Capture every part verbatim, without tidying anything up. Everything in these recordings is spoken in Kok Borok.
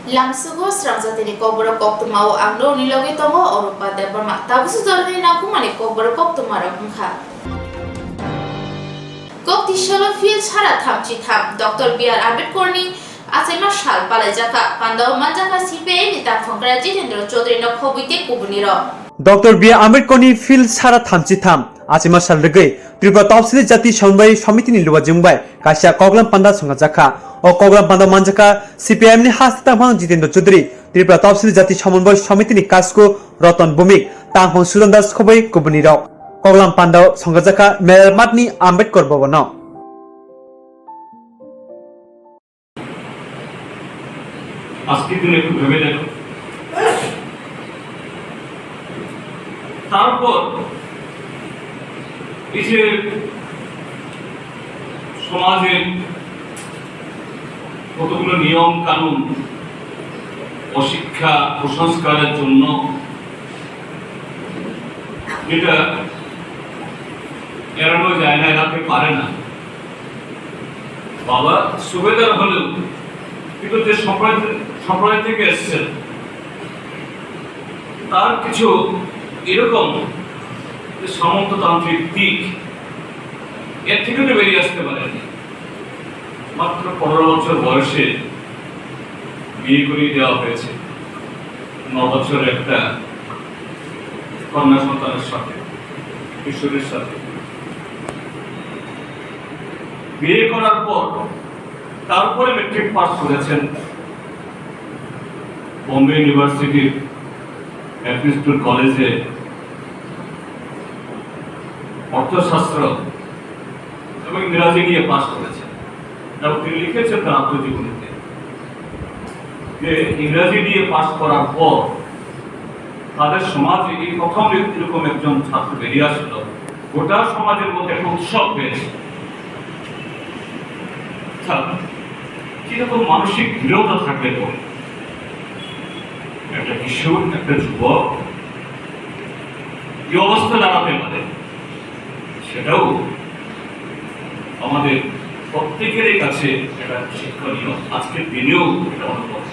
Lamsugo srangjatini kokborok koktwmao ang norokni logi tongo Orupa Debbarma. Tabukso jorani nangkukmani kokborok koktwmarok wngkha. Kok tisalo field sara thamchi tham Doctor B R Ambedkarni achaima sal palaijakha. Pandao manjakha C P I M ni tangphangkra Jitendra Chaudhary no khobwi tei kubunirok. Doctor B R Ambedkarni field sara thamchi tham achaima sal rwgwi Tripura Topsili Jati Sambai Somitini luajwng bai kaisa koklam panda songajak kha. O koklam panda manjakha C P I M ni haste tangphang Jitendra Chaudhary, Tripura Topsili Jati Sambai Somitini kasku Ratan Bhumik, tangphang Sudan Das khobwi kubunirok. Koklam pandao songajak kha Meral Mathni Ambedkar Bhavan o. আজকের দিনে একটু ভেবে দেখো। তারপর এই যে সমাজের কতগুলো নিয়ম কানুন, অশিক্ষা, কুসংস্কারের জন্য, যেটা এড়ানো যায় না, এড়াতে পারে না। বাবা সুবেদার হলেও কিন্তু যে সম্প্রদায়, সম্প্রদায় থেকে এসেছেন, তার কিছু এরকম যে সামন্ততান্ত্রিক দিক, এর থেকে তো বেরিয়ে আসতে পারেনি। মাত্র পনেরো বছর বয়সে বিয়ে করিয়ে দেওয়া হয়েছে, ন বছর একটা কন্যা সন্তানের সাথে, কিশোরীর সাথে। বিয়ে করার পর তারপরে মেট্রিক পাস করেছেন বোম্বে ইউনিভার্সিটির ম্যাকনিস্টুর কলেজে অর্থশাস্ত্র এবং ইংরাজি নিয়ে পাস করেছেন। এবং তিনি লিখেছেন তার আত্মজীবনীতে যে ইংরাজি নিয়ে পাস করার পর তাদের সমাজে এই প্রথম এরকম একজন ছাত্র বেরিয়ে আসলো, গোটা সমাজের মধ্যে একটা উৎসব হয়েছে। আচ্ছা, কিরকম মানসিক দৃঢ়তা থাকলে তো একটা কিশোর, একটা যুবক এই অবস্থা দাঁড়াতে পারে, সেটাও আমাদের প্রত্যেকেরই কাছে একটা শিক্ষণীয়, আজকের দিনেও এটা অনুভব।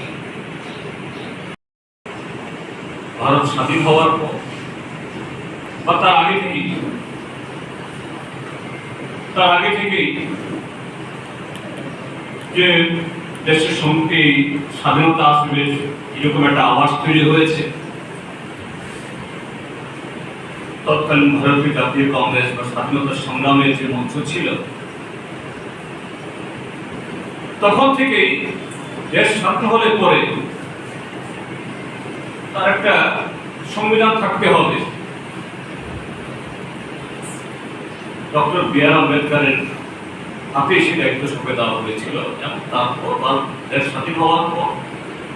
ভারত স্বাধীন হওয়ার পর বা তার আগে থেকেই, তার আগে থেকেই যে দেশের সঙ্গে স্বাধীনতা আসবে এরকম একটা আভাস তৈরি হয়েছে। তৎকালীন ভারতীয় জাতীয় কংগ্রেস বা স্বাধীনতা সংগ্রামের যে মঞ্চ ছিল, তখন থেকেই দেশ স্বাধীন হলে পরে তার একটা সংবিধান থাকতে হবে। ডক্টর বি আর আম্বেদকরের হাতে সেই দায়িত্ব সঁপে দেওয়া হয়েছিল এবং তারপর বা দেশ স্বাধীন হওয়ার পর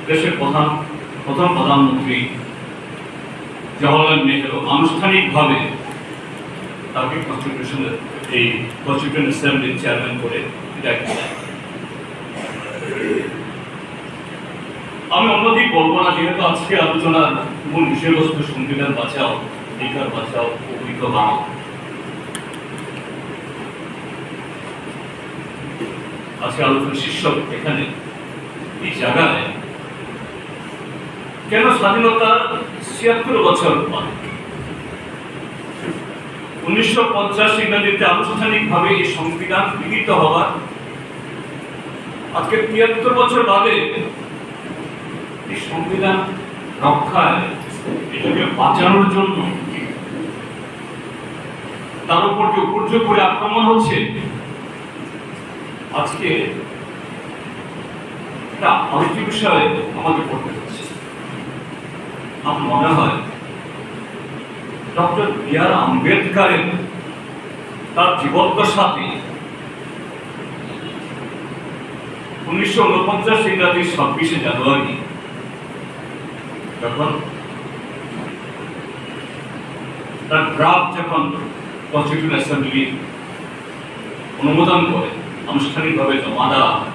দেশের প্রধান, প্রথম প্রধানমন্ত্রী জওহরলাল নেহেরু আনুষ্ঠানিকভাবে তাকে কনস্টিটিউশনের, এই কনস্টিটিউশন অ্যাসেম্বলির চেয়ারম্যান করে দায়িত্ব দেন। আমি অন্যদিক বলবো না, যেহেতু আজকে আলোচনার মূল বিষয়বস্তু সংবিধান বাঁচাও, অধিকার বাঁচাও, অধিকার বাড়াও। আজকে আলোচনার শীর্ষক এখানে, এই জায়গায় কেন স্বাধীনতার ছিয়াত্তর বছর পর উনিশশো পঞ্চাশ ইংরেজিতে আনুষ্ঠানিকভাবে এই সংবিধান গৃহীত হবার আজকে তিয়াত্তর বছর বাদে এই সংবিধান রক্ষায়, এটাকে বাঁচানোর জন্য তার উপর যে উপর্যুপরি আক্রমণ হচ্ছে, আজকে একটা আলোচ্য বিষয় আমাদের পড়তে হচ্ছে। আমার মনে হয় ডক্টর বি আর আম্বেদকরের তার জীবদ্দশাতে উনিশশো ঊনপঞ্চাশ ইংরাজি ছাব্বিশে জানুয়ারি যখন তার ড্রাফট যখন কনস্টিটিউশন অ্যাসেম্বলি অনুমোদন করে, আনুষ্ঠানিকভাবে জমা দেওয়া হয়,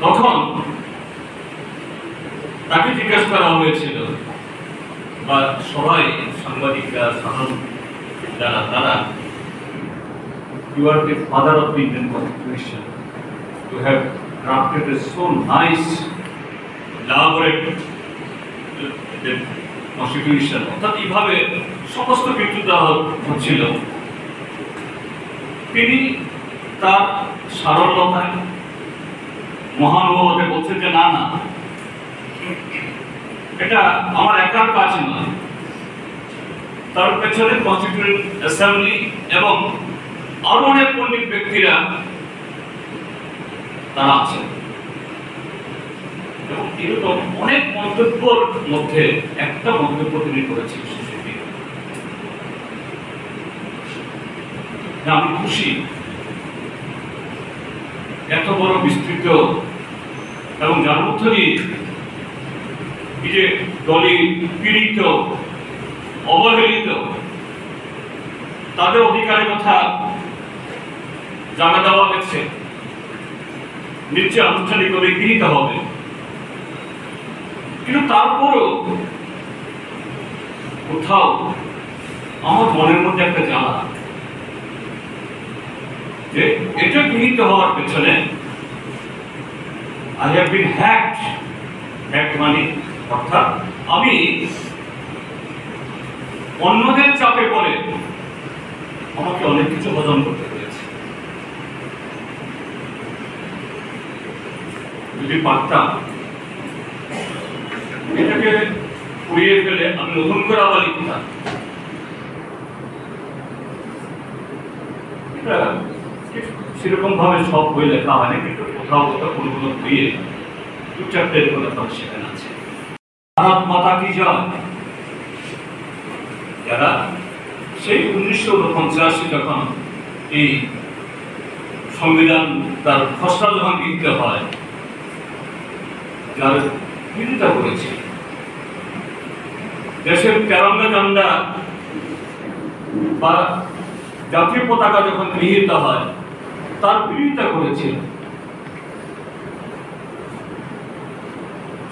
তখন তাকে জিজ্ঞেস করা হয়েছিল বা সবাই, সাংবাদিকরা, সাধারণ যারা, তারা, "You are the father of the Indian Constitution." To have drafted a so nice, elaborate, uh, constitution, অর্থাৎ এইভাবে সমস্ত কিছু দেওয়া হচ্ছিল। তিনি তার সারল্যতায়, মহানুভবতায় বলছেন যে, "না, না, এটা আমার একার কাজ নয়।" তার পেছনে কনস্টিটিউয়েন্ট অ্যাসেম্বলি এবং আরো অনেক পণ্ডিত ব্যক্তিরা তারা আছেন। এবং এরকম অনেক মন্তব্যর মধ্যে একটা মন্তব্য তিনি করেছেন, সেটি যে আমি খুশি এত বড় বিস্তৃত এবং যার মধ্য দিয়ে এই যে দলিত, পীড়িত, অবহেলিত, তাদের অধিকারের কথা জানা দেওয়া গেছে, নিশ্চয় আনুষ্ঠানিকভাবে গৃহীত হবে। কিন্তু তারপরেও কোথাও আমার মনের মধ্যে একটা জ্বালা, যে এটা গৃহীত হওয়ার পেছনে I have been hacked, hacked মানে অর্থাৎ আমি অন্যদের চাপে পড়ে আমাকে অনেক কিছু হজম করতে হয়েছে। যদি পারতাম এটাকে পুড়িয়ে ফেলে আমি নতুন করে আবার লিখতাম। এটা ঠিক সেরকম ভাবে সব বই লেখা হয় না, কিন্তু কোথাও কোথাও কোনো কোনো বইয়ে দু চারটে এরকম লেখা সেখানে আছে। ভারত মাতা কি জয়। যারা সেই উনিশশো ঊনপঞ্চাশে যখন এই সংবিধান তার খসড়া যখন লিখতে হয়, যার বিরোধিতা করেছে, দেশের তেরঙ্গা ঝান্ডা বা জাতীয় পতাকা যখন গৃহীত হয়, তার বিরোধিতা করেছে।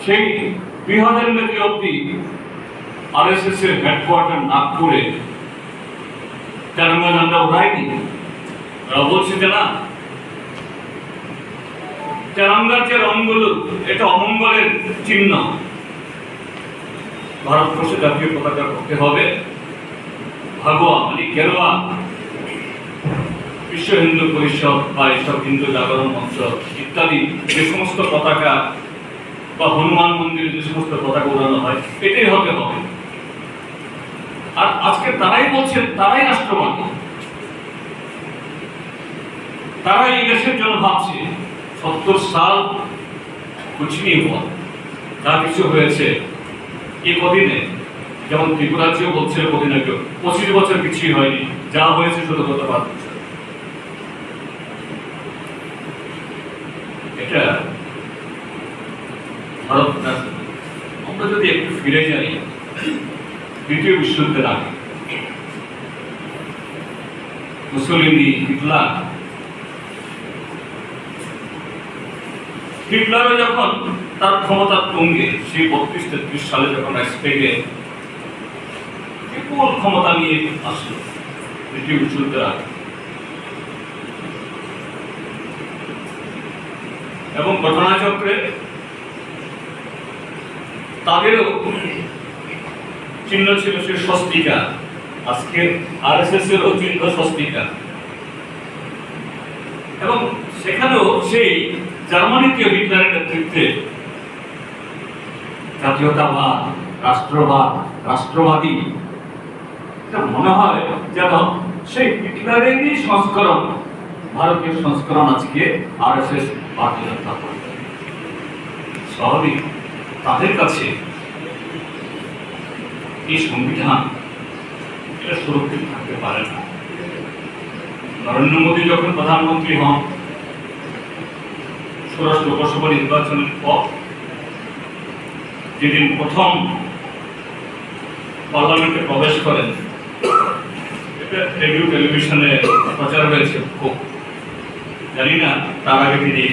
সেই দুই হাজার নয় অব্দি আরএসএস এর হেডকোয়ার্টার নাগপুরে তেরঙ্গা ঝান্ডা উড়ায়নি। ওরা বলছে যে না, তেরঙ্গার যে রঙগুলো, এটা অমঙ্গলের চিহ্ন। ভারতবর্ষে জাতীয় পতাকা করতে হবে। ভাগোয়া মানে গেরুয়া, বিশ্ব হিন্দু পরিষদ বা এইসব হিন্দু জাগরণ মঞ্চ ইত্যাদি যে সমস্ত পতাকা বা হনুমান মন্দিরে যে সমস্ত পতাকা উড়ানো হয়, এটাই হতে হবে। আর আজকে তারাই বলছেন, তারাই রাষ্ট্রবাদী, তারাই এই দেশের জন্য ভাবছে। সত্তর সাল কুছ নেই হুয়া, যা কিছু হয়েছে এই কদিনে, যেমন ত্রিপুরাজ্যেও বলছিল কদিন আগে, পঁচিশ বছর কিছুই হয়নি, যা হয়েছে শুধু গত পাঁচ বছর। এটা ভারত রাজনীতি। আমরা যদি একটু ফিরে যাই দ্বিতীয় বিশ্বযুদ্ধের আগে, মুসোলিনি, হিটলার, হিটলারও যখন তার ক্ষমতার তুঙ্গে সেই বত্রিশ তেত্রিশ সালে যখন রাইসব্রেগে বিপুল ক্ষমতা নিয়ে আসলো দ্বিতীয় বিশ্বযুদ্ধের আগে, এবং ঘটনাচক্রে তাদেরও চিহ্ন ছিল সেই স্বস্তিকা, আজকে আরএসএস এরও চিহ্ন স্বস্তিকা। এবং সেখানেও সেই জার্মানিতে হিটলারের নেতৃত্বে জাতীয়তাবাদ, রাষ্ট্রবাদ, রাষ্ট্রবাদী, এটা মনে হয় যেন সেই হিটলারেরই সংস্করণ, ভারতীয় সংস্করণ আজকে আরএসএস, ভারতীয় জনতা পার্টি। স্বাভাবিক, তাদের কাছে এই সংবিধান এটা সুরক্ষিত থাকতে পারে না। নরেন্দ্র মোদী যখন প্রধানমন্ত্রী হন, ষোড়শ লোকসভা নির্বাচনের পর যেদিন প্রথম পার্লামেন্টে প্রবেশ করেন, এটা রেডিও টেলিভিশনে প্রচার হয়েছে খুব। জানি না তার আগে তিনি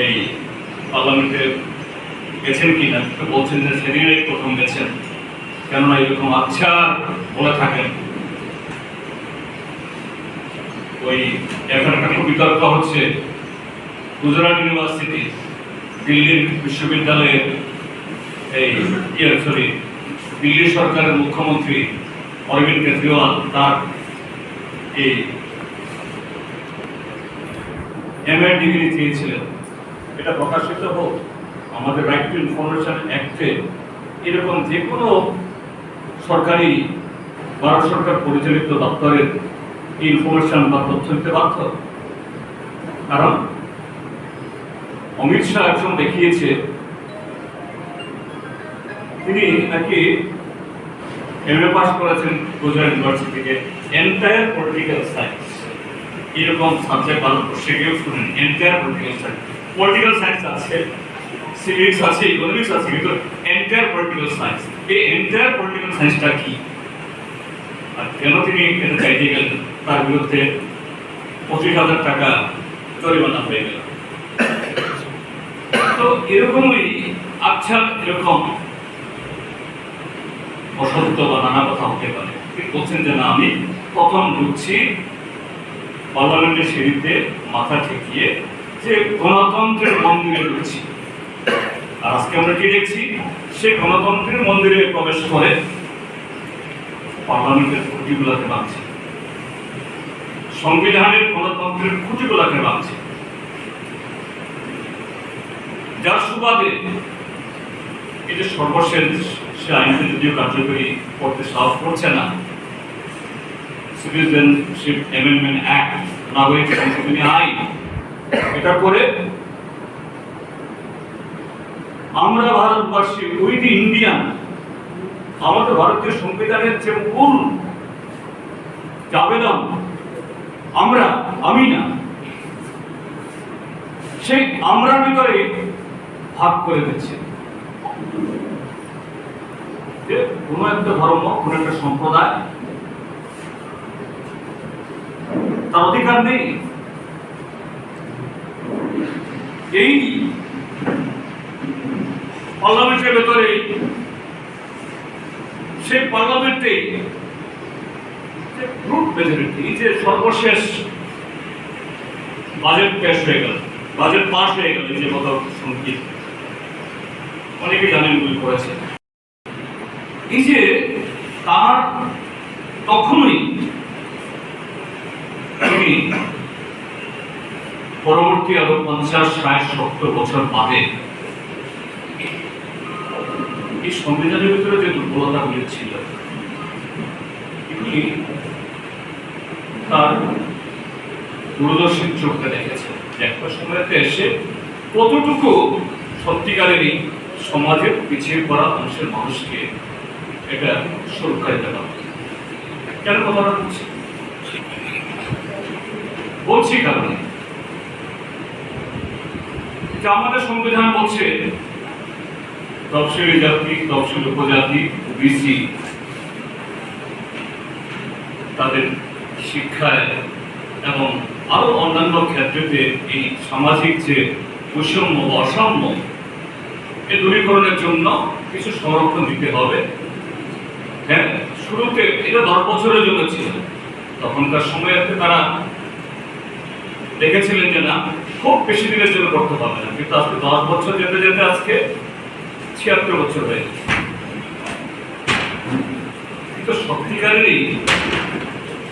এই পার্লামেন্টে গেছেন কিনা, তো বলছেন যে সেদিনই প্রথম গেছেন, কেননা এরকম আচ্ছা বলে থাকেন। ওই এখন একটা খুব বিতর্ক হচ্ছে, গুজরাট ইউনিভার্সিটি, দিল্লির বিশ্ববিদ্যালয়ের এই, ইয়ে, সরি, দিল্লি সরকারের মুখ্যমন্ত্রী অরবিন্দ কেজরিওয়াল তার এই এমএ ডিগ্রি চেয়েছিলেন। এটা প্রকাশিত হোক, আমাদের রাইট টু ইনফরমেশন অ্যাক্টে এরকম যে কোনো সরকারি, ভারত সরকার পরিচালিত দপ্তরের ইনফরমেশন বা তথ্য দিতে বাধ্য। কারণ অমিত শাহ একজন দেখিয়েছে, তিনি নাকি এমএ পাস করেছেন গুজরাট ইউনিভার্সিটি থেকে, এন্টায়ার পলিটিক্যাল সায়েন্স। এরকম সাবজেক্ট ভারতবর্ষে কেউ শুনেন, entire political science. Political science আছে, সিভিক্স আছে, ইকোনমিক্স আছে, কিন্তু এন্টায়ার পলিটিক্যাল সায়েন্স, এই এন্টায়ার পলিটিক্যাল সায়েন্সটা কি? আর কেন তিনি এটা চাইতে গেলেন? তার বিরুদ্ধে পঁচিশ হাজার টাকা জরিমানা হয়ে গেল। তো এরকমই, আচ্ছা, এরকম অসত্য বা নানা কথা হতে পারে। তিনি বলছেন যে, "না, আমি প্রথম ঢুকছি পার্লামেন্টের সিঁড়িতে মাথা ঠেকিয়ে, যে গণতন্ত্রের মন্দিরে ঢুকছি।" আর আজকে আমরা কি দেখছি? সে গণতন্ত্রের মন্দিরে প্রবেশ করে পার্লামেন্টের খুঁটিগুলাকে ভাঙছে, সংবিধানের গণতন্ত্রের খুঁটিগুলাকে ভাঙছে, যার সুবাদে এই যে সর্বশেষ সে আইনটি যদিও কার্যকরী করতে সাহস করছে না, সিটিজেনশিপ অ্যামেন্ডমেন্ট অ্যাক্ট, নাগরিক সংশোধনী আইন, এটা করে আমরা ভারতবাসী, উই দি ইন্ডিয়ান, আমাদের ভারতীয় সংবিধানের যে মূল আবেদন, আমরা, আমি না, সেই আমরার ভিতরে ভাগ করে দিচ্ছে যে কোনো একটা ধর্ম, কোনো একটা সম্প্রদায়, তার অধিকার নেই। এই পার্লামেন্টের ভেতরে সেই পার্লামেন্টে যে ব্রুট মেজরিটি, এই যে সর্বশেষ বাজেট পেশ হয়ে গেল, বাজেট পাস হয়ে গেল, এই যে গত সংখ্যা অনেকে জানেন, উল্লেখ করেছে। এই যে তার তখনই তিনি পরবর্তী আরো পঞ্চাশ, ষাট, সত্তর বছর বাদে এই সংবিধানের ভিতরে যে দুর্বলতাগুলি ছিল, এগুলি তার দূরদর্শী চোখে দেখেছে যে একটা সময়তে এসে কতটুকু সত্যিকারেরই সমাজের পিছিয়ে পড়া অংশের মানুষকে এটা সুরক্ষা দিতে পারবে। কেন কথাটা বলছি? বলছি কারণ যে আমাদের সংবিধান বলছে তফসিলি জাতি, তফসিলি উপজাতি, ওবিসি, তাদের শিক্ষায় এবং আরো অন্যান্য ক্ষেত্রেতে এই সামাজিক যে বৈষম্য বা অসাম্য, এ দূরীকরণের জন্য কিছু সংরক্ষণ দিতে হবে। হ্যাঁ, শুরুতে এটা দশ বছরের জন্য ছিল। তখনকার সময়তে তারা দেখেছিলেন যে না, খুব বেশি দিনের জন্য করতে পারবে না, কিন্তু আজকে দশ বছর যেতে যেতে আজকে ছিয়াত্তর বছর হয়ে গেছে। কিন্তু সত্যিকারেরই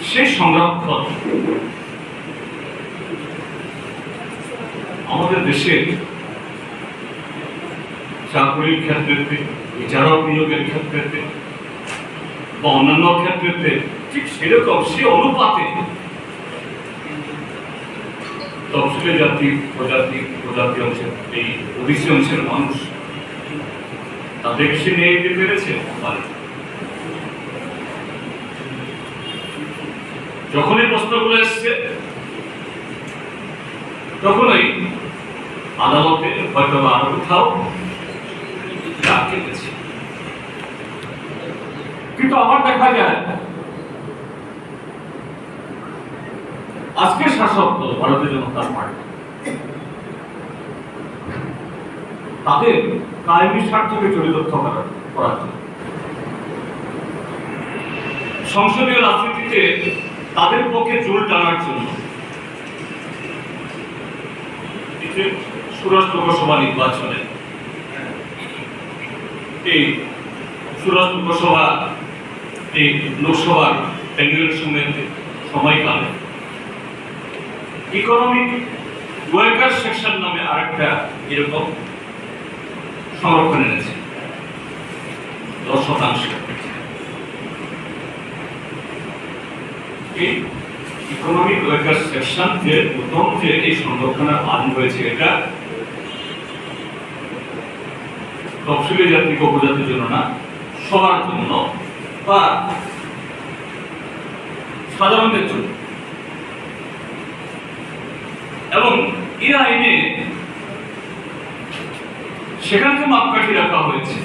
সেই সংরক্ষণ আমাদের দেশের চাকরির ক্ষেত্রেতে, বিচারক নিয়োগের ক্ষেত্রেতে বা অন্যান্য ক্ষেত্রেতে ঠিক সেরকম, সে অনুপাতে তফসিলি জাতি, উপজাতি, উপজাতি অংশের, এই ওবিসি অংশের মানুষ তাদের সে নিয়ে দিতে পেরেছে? পারে। যখনই প্রশ্নগুলো এসছে, তখনই আদালতে হয়তো বা আরো কোথাও ডাক কেটেছে। কিন্তু আবার দেখা যায়, আজকের শাসক দল ভারতীয় জনতা পার্টি তাদের কায়েমি স্বার্থকে চরিতার্থ করার, করার জন্য, সংসদীয় রাজনীতিতে তাদের পক্ষে জোর টানার জন্য ষোড়শ লোকসভা নির্বাচনে এই ষোড়শ লোকসভা এই লোকসভার প্যানেলের সঙ্গে সময়কালে ইকোনমিক ওয়ার্কার সেকশন নামে আরেকটা এরকম সংরক্ষণ এনেছে দশ শতাংশ। এই ইকোনমিক ওয়ার্কার সেকশন যে প্রথম যে এই সংরক্ষণের আইন হয়েছে, এটা তফসিলি জাতি বা উপজাতির জন্য না, সবার জন্য বা সাধারণদের জন্য। এবং এই আইনে সেখানে যে মাপকাঠি রাখা হয়েছে,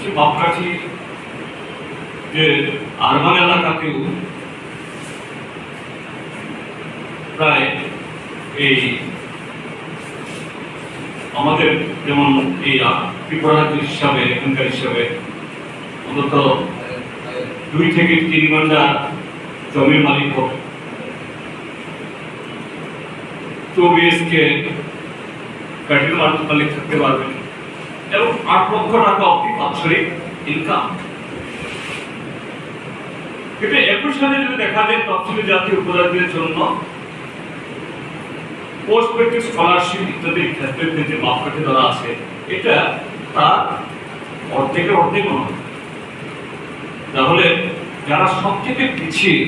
সে মাপকাঠি যে আরবান এলাকাতেও প্রায় এই আমাদের যেমন এই আ-, ত্রিপুরা রাজ্য হিসাবে, এখানকার হিসাবে অন্তত দুই থেকে তিন ঘন্টা জমির মালিক হবে। টু বিএইচকে ফ্ল্যাটের মাল-, মালিক থাকতে পারবেন এবং আট লক্ষ টাকা অবধি বাৎসরিক ইনকাম। কিন্তু একই সাথে যদি দেখা যায় তফসিলি জাতি উপজাতিদের জন্য পোস্ট মেট্রিক স্কলারশিপ ইত্যাদির ক্ষেত্রে যে মাপকাঠি ধরা আছে, এটা তার অর্ধেকের অর্ধেক নয়। তাহলে যারা সবচেয়ে পিছিয়ে,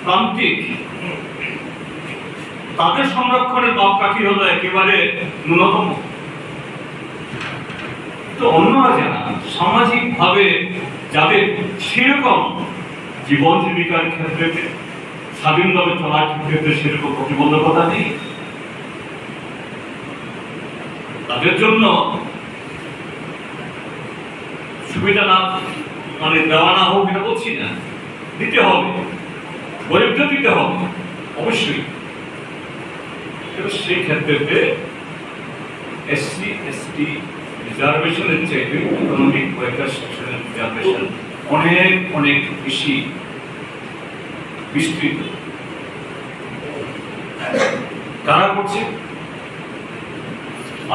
প্রান্তিক, তাদের সংরক্ষণের মাপকাঠি হলো একেবারে ন্যূনতম। তো অন্যরা যারা সামাজিকভাবে যাদের সেরকম জীবন জীবিকার ক্ষেত্রে, স্বাধীনভাবে চলার ক্ষেত্রে সেরকম প্রতিবন্ধকতা নেই, তাদের জন্য সুবিধা না, মানে, দেওয়া না হোক, এটা বলছি না, দিতে হবে, গরিবদের দিতে হবে অবশ্যই। কিন্তু সেই ক্ষেত্রে এসসি এসটি রিজার্ভেশনের চাইতে ইকোনমিক ওয়ার্কার সেকশনের রিজার্ভেশন অনেক অনেক বেশি বিস্তৃত। কারা করছে?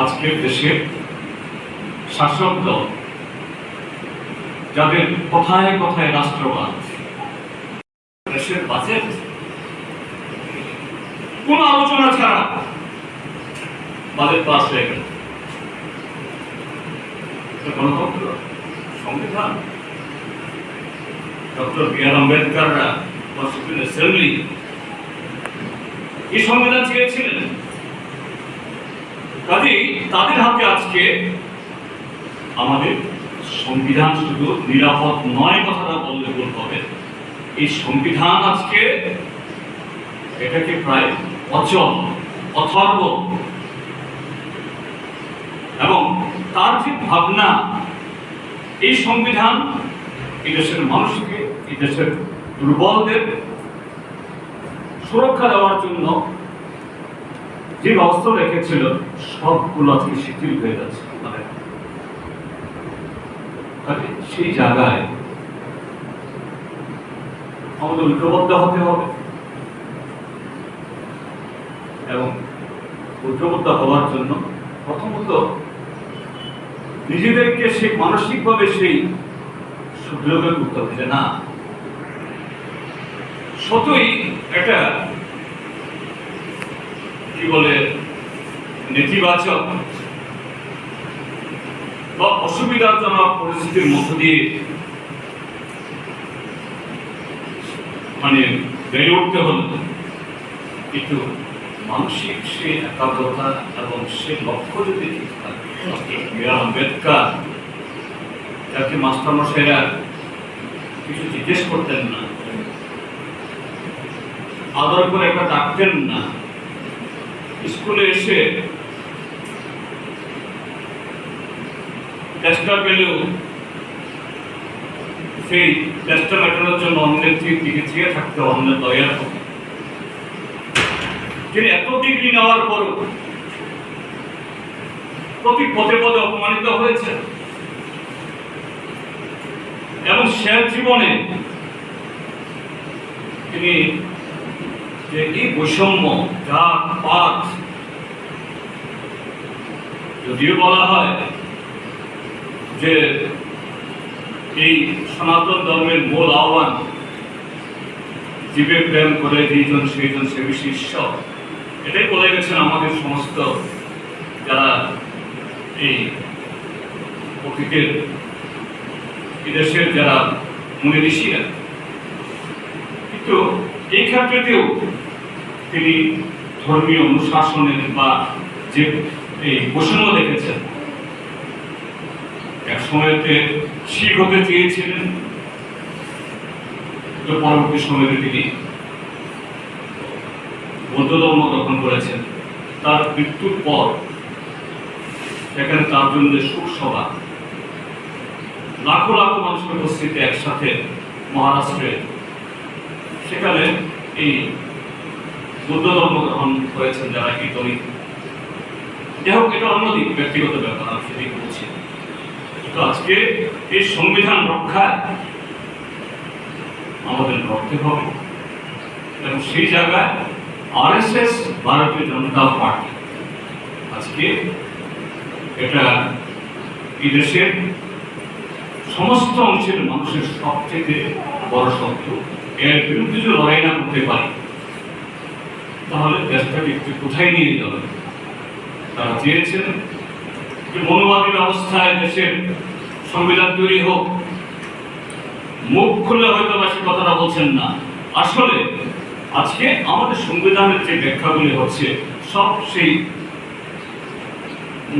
আজকের দেশের শাসক দল, যাদের কথায় কথায় রাষ্ট্রবাদ, দেশের বাজেট কোনো আলোচনা ছাড়া বাজেট পাস হয়ে গেল। এটা গণতন্ত্র, সংবিধান। ডক্টর বি আর আম্বেদকাররা, কনস্টিটিউশন অ্যাসেম্বলি এই সংবিধান চেয়েছিলেন। কাজেই তাদের হাতে আজকে আমাদের সংবিধান শুধু নিরাপদ নয় কথাটা বললে ভুল হবে। এই সংবিধান আজকে এটাকে প্রায় অচল, অথর্ব, এবং তার যে ভাবনা, এই সংবিধান এই দেশের মানুষকে, এই দেশের দুর্বলদের সুরক্ষা দেওয়ার জন্য যে ব্যবস্থা রেখেছিল, সবগুলো আজকে শিথিল হয়ে যাচ্ছে। মানে, কাজে সেই জায়গায় আমাদের ঐক্যবদ্ধ হতে হবে এবং ঐক্যবদ্ধ হওয়ার জন্য প্রথমত নিজেদেরকে সেই মানসিকভাবে সেই সুদৃঢ় করতে হবে যে না, সত্যই একটা, কি বলে, নেতিবাচক বা অসুবিধাজনক পরিস্থিতির মধ্য দিয়ে মানে বেড়ে উঠতে হলো, কিন্তু মানসিক সেই একাগ্রতা এবং সেই লক্ষ্য যদি ঠিক থাকে, বি আর আম্বেদকর যাকে মাস্টারমশাইরা কিছু জিজ্ঞেস করতেন না, আদর করে একটা ডাকতেন না, স্কুলে এসে চেষ্টা পেলেও সেই চেষ্টা মেটানোর জন্য অন্যের দিকে চেয়ে থাকতে, অন্যের দয়ার প্রতি। তিনি এত ডিগ্রি নেওয়ার পরও প্রতি পদে পদে অপমানিত হয়েছেন এবং শেষ জীবনে তিনি যে এই বৈষম্য, জাত পাত, যদিও বলা হয় যে এই সনাতন ধর্মের মূল আহ্বান, জীবে প্রেম করে যেইজন সেইজন সে বেশি ঈশ্বর, এটাই বলে গেছেন আমাদের সমস্ত যারা এই অতীতের, এই দেশের যারা মুনি ঋষিরা। কিন্তু এই ক্ষেত্রেতেও তিনি ধর্মীয় অনুশাসনের বা যে এই বৈষম্য দেখেছেন, এক সময়তে শিখ হতে চেয়েছিলেন, তো পরবর্তী সময়তে তিনি বৌদ্ধ ধর্ম গ্রহণ করেছেন। তার মৃত্যুর পর সেখানে তার জন্য শোক সভা, লাখো লাখো মানুষের উপস্থিতি একসাথে মহারাষ্ট্রে, সেখানে এই বৌদ্ধ ধর্ম গ্রহণ করেছেন যারা কি দলিত। যাই হোক, এটা অন্যদিক, ব্যক্তিগত ব্যাপার, আমি সেটাই বলছি। তো আজকে এই সংবিধান রক্ষায় আমাদের লড়তে হবে এবং সেই জায়গায় আরএসএস, ভারতীয় জনতা পার্টি, আজকে এটা এই দেশের সমস্ত অংশের মানুষের সবচেয়ে বড় শত্রু। এর বিরুদ্ধে যদি লড়াই না করতে পারি, তাহলে দেশটাকে একটু কোথায় নিয়ে যাবে? তারা চেয়েছেন যে মনোমালিন্য অবস্থায় দেশের সংবিধান তৈরি হোক, মুখ খুলে হয়তো বা সে কথাটা বলছেন না। আসলে আজকে আমাদের সংবিধানের যে ব্যাখ্যাগুলি হচ্ছে, সব সেই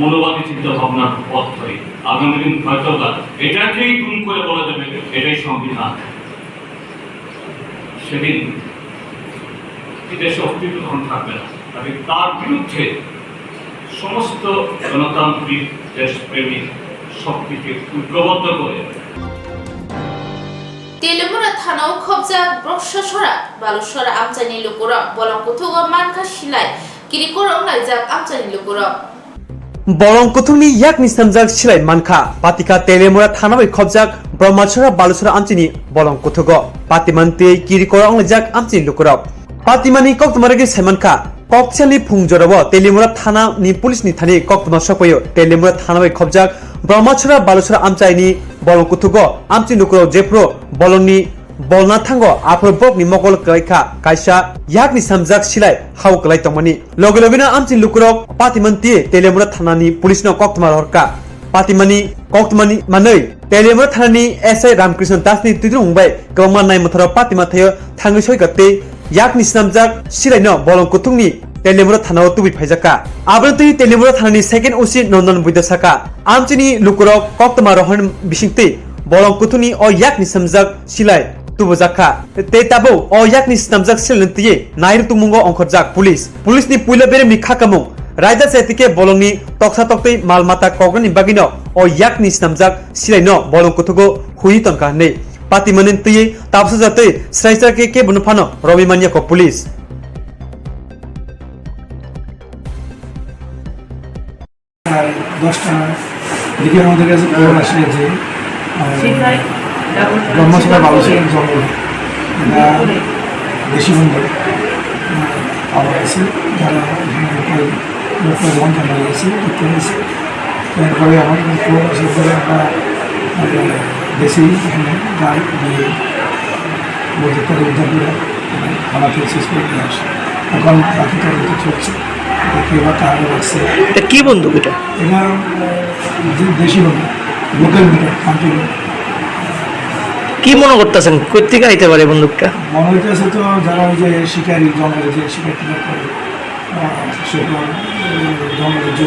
মনোবাদী চিন্তা ভাবনার পথ ধরে। আগামী দিন হয়তো বা এটাকেই গুম করে বলা যাবে, এটাই সংবিধান। সেদিন এই দেশে অস্তিত্ব তখন থাকবে না। কাজে তার বিরুদ্ধে সমস্ত গণতান্ত্রিক দেশপ্রেমিক শক্তিকে ঐক্যবদ্ধ করে Telemura thanao khobjak Broksa sora, Balusora amchaini lukurok bolong kuthugo mankha silai, kirikorok wnglaijak amchaini lukurok. Bolong kuthukni yakni snamjak silai mankha, patika Telemura thana bai khobjak Brahmachora Balusora amchini bolong kuthugo. Patiman tei kirikorok wnglaijak amchini lukurok. Patimani koktwma rwgwi saimankha, kokthiyalni phung jorao Telemura thana ni police ni thani koktwma sokpaio. Telemura thana bai khobjak Brahmachora Balusora amchaini bolong kuthugo amchini lukurok jephuru bolongni bolna thango, aphuru bokni mokol kwlai kha kaisa yakni snamjak silai hao kwlai tongmani. Loge logeno amchini lukurok patiman twi Telemura thanani police no koktwma rohorkha. Patimani koktwmani manwi Telemura thanani S I Ramkrishna Das ni twidulmung bai kwbangma naimwtharo patima thaio thangwi soika tei yakni snamjak silaino bolong kuthukni Telemura thanao tubui phaijakha. Aboni twi Telemura thanani second O C Nondan Buidar sakha, amchini lukurok koktwma rohorni bisingtwi bolong kuthukni o yakni snamjak silai tubujakha. Tei tabuk o yakni snamjak silaini twi nairu tongmungo ongkhorjak police. Police ni puila beremni khakamung raida chaitike bolongni toksa toktwi mal mata koknani bagwino o yakni snamjak silaino bolong kuthugo huiwi tongkha hinwi patimani twi tabsa jatwi sraisra khe kebo phano romwi manya kho police. প্রায় দশটার দিকে আমাদের কাছে খবর আসে যে আহ, ব্রহ্মসভা বালুচরণ জঙ্গল এটা দেশি বন্ধু আহ, পাওয়া গেছে, যারা এখানে লোকাল লোকাল বন্ধ হয়ে গেছে, দেখতে পেয়েছে। এরপরে আমার কাছে খবর আসার পরে আমরা আহ, গেছি এখানে, যাই গিয়ে বলতে পারি উদ্ধার করে আমাদের শেষ করে নিয়ে আসে। এখন বাকি তদন্ত চলছে। এটা কি বা কারণে লাগছে? এটা কি বন্দুক এটা? এটা আহ, যে দেশি বন্দুক, লোকাল মিটার, কান্ট্রি মিটার। কি মনে করতেছেন, কোথেকে আইতে পারে বন্দুকটা? মনে হইতেছে তো যারা ওই যে শিকারি, জঙ্গলে যে শিকার টিকার করে, আহ, সেগুলো, উম, জঙ্গলে যে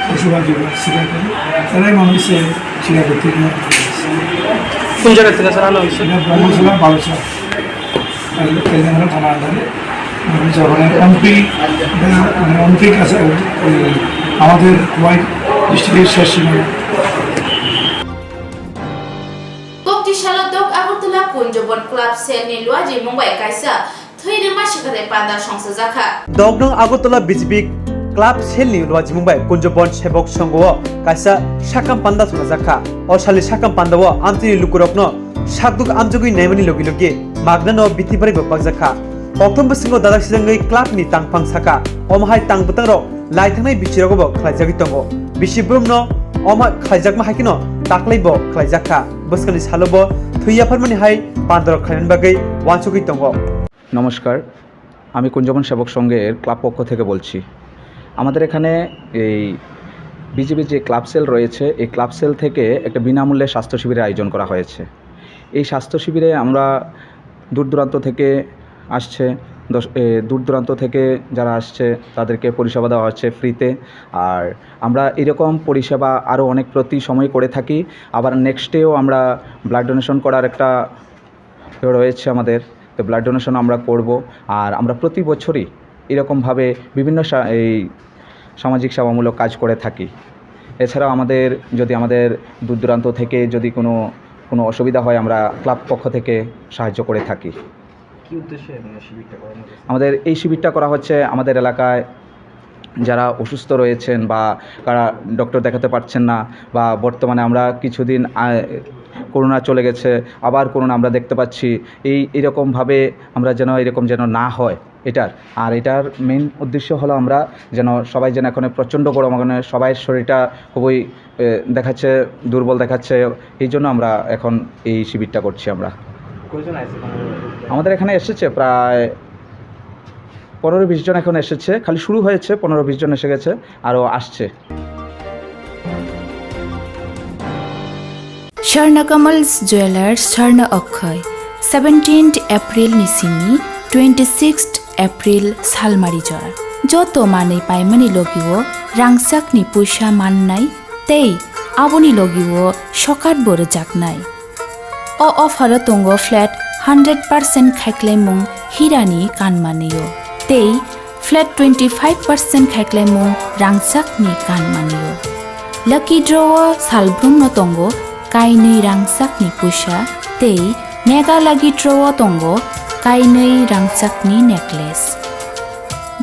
পশু পাখিগুলো শিকার করে, তারাই মনে হচ্ছে শিকার করতে গিয়ে কোন জায়গা থেকে স্যার আনা হয়েছে? এটা ব্রহ্মসভা বালুচরণ। তেলেঙ্গানা থানা আন্ডারে যখন এমপি মানে এমপির কাছে ওই আমাদের ওয়াইড ডিস্ট্রিক্টের শেষ সীমানা। Kokti salo dok Agartala Kunjobon Club Cell ni luaji mungbai kaisa thwi rwma sikhare panda songsajakha. Doknong Agartala B J P Club Cell ni luajimung bai Kunjobon Sebok Songho o kaisa sakam panda songsajakha. O salni sakam panda o amchini lukurokno sakduk amjogwi naimani logi logi magnano bithi baraibo pakjakha. Koktwma bisingo dajak sijangwi club ni tangphang saka, omo hai tang bwtang rok lai thangnai bisi rogo bo khlaijagwi tongo. Bisi brum no omo khlaijakma hai kheno taklai bo khlaijak kha. Bwskangni salo bo thwi yapharmani hai pandorok khlainani bagwi uansugwi tongo. নমস্কার, আমি কুঞ্জবন সেবক সংঘের ক্লাব পক্ষ থেকে বলছি। আমাদের এখানে এই বিজিবির যে ক্লাব সেল রয়েছে, এই ক্লাব সেল থেকে একটা বিনামূল্যে স্বাস্থ্য শিবিরের আয়োজন করা হয়েছে। এই স্বাস্থ্য শিবিরে আমরা দূর দূরান্ত থেকে আসছে, দশ-, এ, দূর দূরান্ত থেকে যারা আসছে, তাদেরকে পরিষেবা দেওয়া হচ্ছে ফ্রিতে। আর আমরা এরকম পরিষেবা আরও অনেক প্রতি সময় করে থাকি। আবার নেক্সটেও আমরা ব্লাড ডোনেশন করার একটা রয়েছে আমাদের, তো ব্লাড ডোনেশন আমরা করব। আর আমরা প্রতি বছরই এরকমভাবে বিভিন্ন সা-, এই সামাজিক সেবামূলক কাজ করে থাকি। এছাড়াও আমাদের যদি আমাদের দূর দূরান্ত থেকে যদি কোনো, কোনো অসুবিধা হয়, আমরা ক্লাব পক্ষ থেকে সাহায্য করে থাকি। কি উদ্দেশ্যে মানে শিবিরটা করানো হয়েছে? আমাদের এই শিবিরটা করা হচ্ছে আমাদের এলাকায় যারা অসুস্থ রয়েছেন বা কারা ডক্টর দেখাতে পারছেন না, বা বর্তমানে আমরা কিছুদিন আ-, করোনা চলে গেছে, আবার করোনা আমরা দেখতে পাচ্ছি। এই, এরকমভাবে আমরা যেন এরকম যেন না হয় এটার। আর এটার মেইন উদ্দেশ্য হলো আমরা যেন সবাই যেন এখন প্রচণ্ড গরম, মানে সবাই শরীরটা খুবই, এ, দেখাচ্ছে, দুর্বল দেখাচ্ছে, এই জন্য আমরা এখন এই শিবিরটা করছি আমরা। কয়জন আছে এখানে? আমাদের এখানে এসেছে প্রায় পনেরো বিশ জন এখন এসেছে, খালি শুরু হয়েছে, পনেরো বিশ জন এসে গেছে, আরও আসছে। Swarna Kamal Jewellers, Swarna Okkhai, seventeenth April ni simi twenty-sixth April salmari jora. Joto manwi paimani logio rangchakni puisa mannai tei aboni logio sokat bo rwjaknai. O offer o tongo flat hundred percent khaiklaimung hirani kanmanio tei flat twenty five percent khaiklaimung rangchakni kanmanio. Lucky draw o salbrumno tongo kainwi rangchakni puisa tei mega lucky draw o tongo kainwi rangchakni necklace.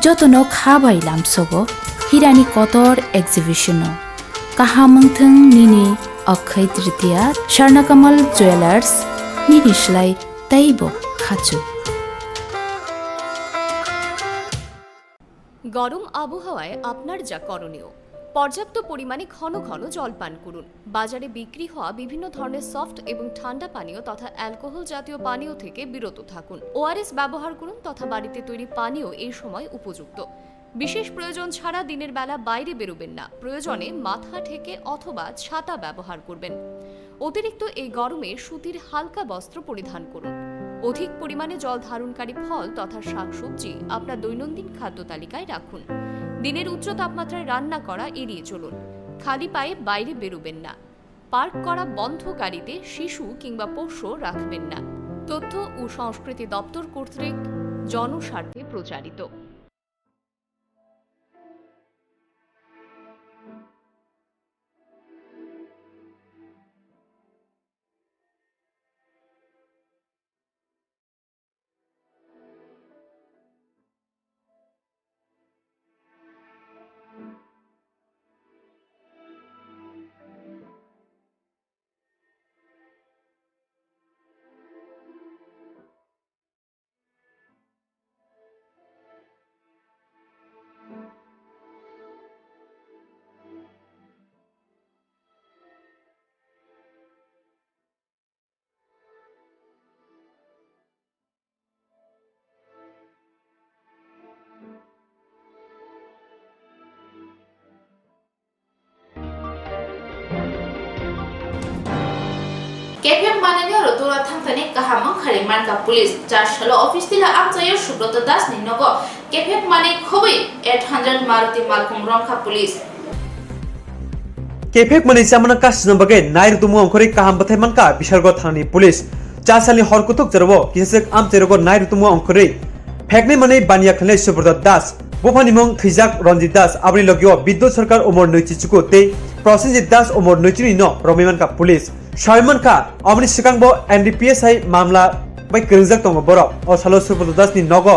Jotono kha bai lamsogo hirani kotor exhibition o. Kaham wngthung nini Okkhai Tritiya, Swarna Kamal Jewellers, nini slai teibo khachuk. গরম আবহাওয়ায় আপনার যা করণীয়, পর্যাপ্ত পরিমাণে ঘন ঘন জল পান করুন। বাজারে বিক্রি হওয়া বিভিন্ন ধরনের সফট এবং ঠান্ডা পানীয় তথা অ্যালকোহল জাতীয় পানীয় থেকে বিরত থাকুন। ওআরএস ব্যবহার করুন তথা বাড়িতে তৈরি পানীয় এই সময় উপযুক্ত। বিশেষ প্রয়োজন ছাড়া দিনের বেলা বাইরে বেরোবেন না। প্রয়োজনে মাথা ঢেকে অথবা ছাতা ব্যবহার করবেন। অতিরিক্ত এই গরমে সুতির হালকা বস্ত্র পরিধান করুন। অধিক পরিমাণে জল ধারণকারী ফল তথা শাকসবজি আপনার দৈনন্দিন খাদ্য তালিকায় রাখুন। দিনের উচ্চ তাপমাত্রায় রান্না করা এড়িয়ে চলুন। খালি পায়ে বাইরে বেরোবেন না। পার্ক করা বন্ধ গাড়িতে শিশু কিংবা পোষ্য রাখবেন না। তথ্য ও সংস্কৃতি দপ্তর কর্তৃক জনস্বার্থে প্রচারিত। Kephek manwi ni oro tora thangthani kaham wngkha ri mankha police. Char salo office tila amchaio Subroto Das ni nogo kephek manwi khobwi eight hundred Maruti malkhung romkha police. Kephek manwi chamano kasina bagwi nai rwtwmung ongkhorwi kaham bwthai mankha Bishargo thanani police. Cha salni hor kuthuk jorao kisa swk amchairogo nai rwtwmung ongkhorwi pheknai manwi baniya khlainai Subroto Das. Buphani mung thwijak Ranjit Das, aboni logio Bidyut Sarkar umor nwichi chuku tei Prosenjit Das umor nwichini no romwi mankha police. Sawi mankha, aboni swkangbo N D P S hai mamla bai kwrwngjak tongo borok. O salo Subroto Das ni nogo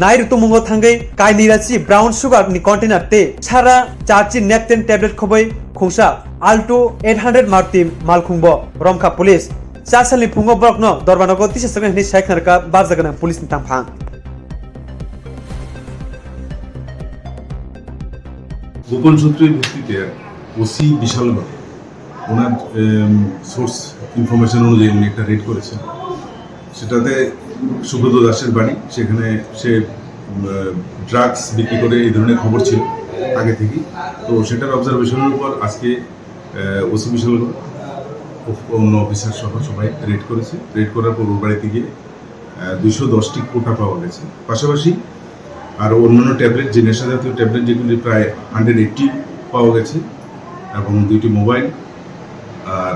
nai rwtwmungo thangwi kainwi rachi brown sugar ni container tei sara charchi naphthalene tablet khobwi khungsa Alto eight hundred Maruti malkhungbo romkha police. Cha salni phungo borokno Dorbanogo tisa swknai hwnwi sai khna rwkha barja gwnang police ni tangphang. গোপন সূত্রের ভিত্তিতে ওসি বিশালগড় ওনার source information অনুযায়ী উনি একটা রেড করেছেন। সেটাতে সুব্রত দাসের বাড়ি, সেখানে সে ড্রাগস বিক্রি করে, এই ধরনের খবর ছিল আগে থেকেই। তো সেটার অবজারভেশনের উপর আজকে ওসি বিশালগড় অফ- অন্য অফিসার সহ সবাই রেড করেছে। রেড করার পর ওর বাড়িতে গিয়ে দুইশো দশটি কোটা পাওয়া গেছে। পাশাপাশি আরও অন্যান্য ট্যাবলেট, যে নেশা জাতীয় ট্যাবলেট, যেগুলি প্রায় হান্ড্রেড এইটটি পাওয়া গেছে, এবং দুইটি মোবাইল। আর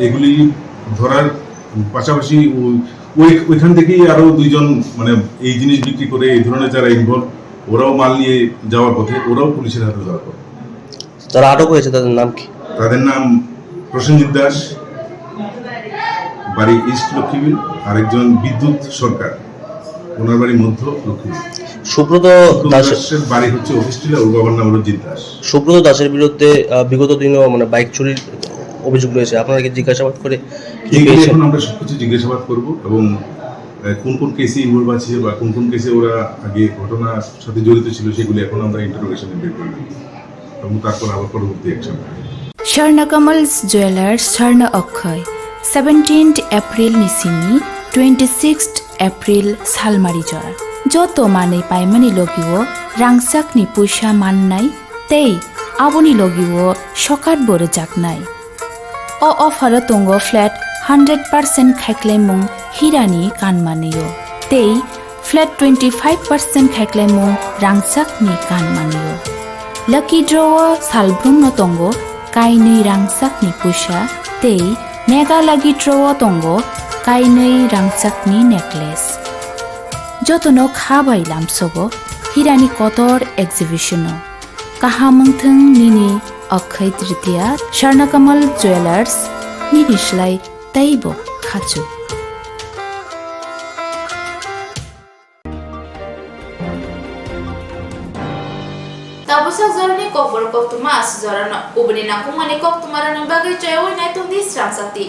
এগুলি ধরার পাশাপাশি ওই ওই- ওইখান থেকেই আরও দুইজন, মানে, এই জিনিস বিক্রি করে, এই ধরনের যারা ইনভলভ, ওরাও মাল নিয়ে যাওয়ার পথে, ওরাও পুলিশের হাতে ধরা পড়ে। যারা আটক হয়েছে তাদের নাম কি? তাদের নাম প্রসেনজিৎ দাস, বাড়ি ইস্ট লক্ষ্মীবিল, আরেকজন বিদ্যুৎ সরকার, ওনার বাড়ি মধ্য লক্ষ্মীবিল। সুব্রত সুব্রত দাস দাসের বাড়ি হচ্ছে অফিসটিলা, ওর বাবার নাম রঞ্জিত দাস। সুব্রত দাসের বিরুদ্ধে আহ, বিগত দিনেও মানে বাইক চুরির অভিযোগ রয়েছে। আপনারা কি জিজ্ঞাসাবাদ করে কিছু এইগুলি পেয়েছেন? এখন আমরা সবকিছু জিজ্ঞাসাবাদ করব এবং আহ, কোন কোন কেসে ইনভলভ আছে বা কোন কোন কেসে ওরা আগে ঘটনার সাথে জড়িত ছিল, সেগুলি এখন আমরা ইন্টারোগেশনে বের করব এবং তারপর আবার পরবর্তী action. Swarna Kamal Jewelers, Swarna Akkhai, seventeenth April ni simi twenty sixth April salmari jora. Joto manwi paimani logio rangchakni puisa mannai tei aboni logio sokat bo rwjaknai. O offer o tongo flat hundred percent khaiklaimung hirani kanmanio tei flat twenty five percent khaiklaimung rangchakni kanmanio. Lucky draw o salbrumno tongo kainwi rangchakni puisa tei mega lucky draw o tongo kainwi rangchakni necklace. Jotono kha bai lamsogo hirani kotor exhibition o. Kaham wngthwng nini Akkhai Tritiya, Swarna Kamal Jewelers, nini slai teibo khachu. Tabuksa jorani kokborok koktwma aswk jorano ubuni nangkukmani koktwmarokni bagwi choyaui naitokdi Srangchakti.